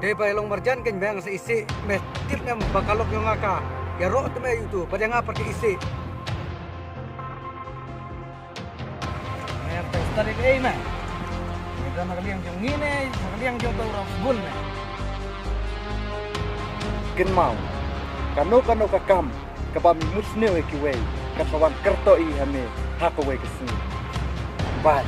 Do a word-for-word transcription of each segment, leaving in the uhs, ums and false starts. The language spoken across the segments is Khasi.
Hei, ba long marjan kein me nga sa isih. Me tip ne em ba ka lok jong nga ka ïaroh te me ïa utu, ba dei nga pat ka isih. Me ïa ka stad ei me. Me da na ka liang jong ngi ne na ka liang jong ka u Rav Sgun me. Kynmaw, kano kano ka kam kaba mi mut sniew ïa kiwei, kat ka wan kyrtoh ïa me ha kawei ka sngi. Bye.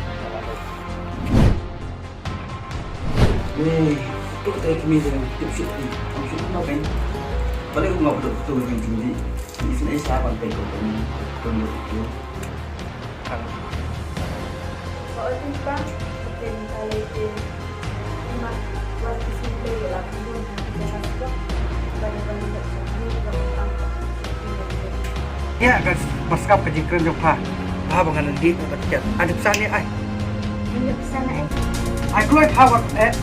Ei, tu tai kimi dengan tip suk ni. Am suk no kan. Balik ko ngap dok tu dengan tinggi. Isna isa ban tai ko kan. Kan dok tu. Ïa ka paskap ka jingkren jong pha. Pha ba ngan dih ka tiat. Ada pesan ni ai. Ada pesan ai. Ai kloi pha wat eh.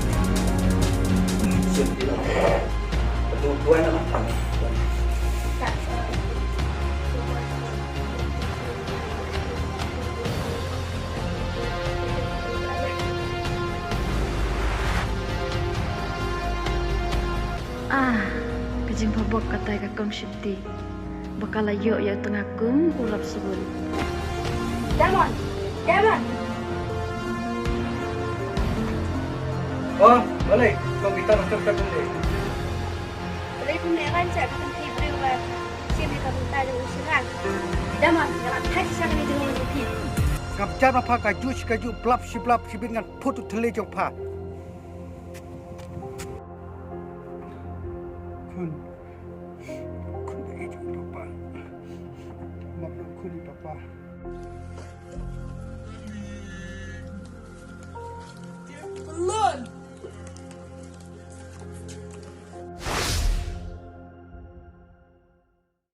Betul tuan lah. Ah, ka jingbhabok katai ka kong Shifty ba ka la ïoh ïa u tnga kum u Rav Sgun. Damon, Damon. Oh, balei? Kong kita nak cerita dulu. Balei pun ne kan cak ka tengki briew ba sien ne ka bynta jong u Shira. Damon, nga la thait shisha kane jong u Shifty. Ngam jar ma pha kajuh shi kajuh, blab shi blab, shibit ngan phut u thylli jong pha.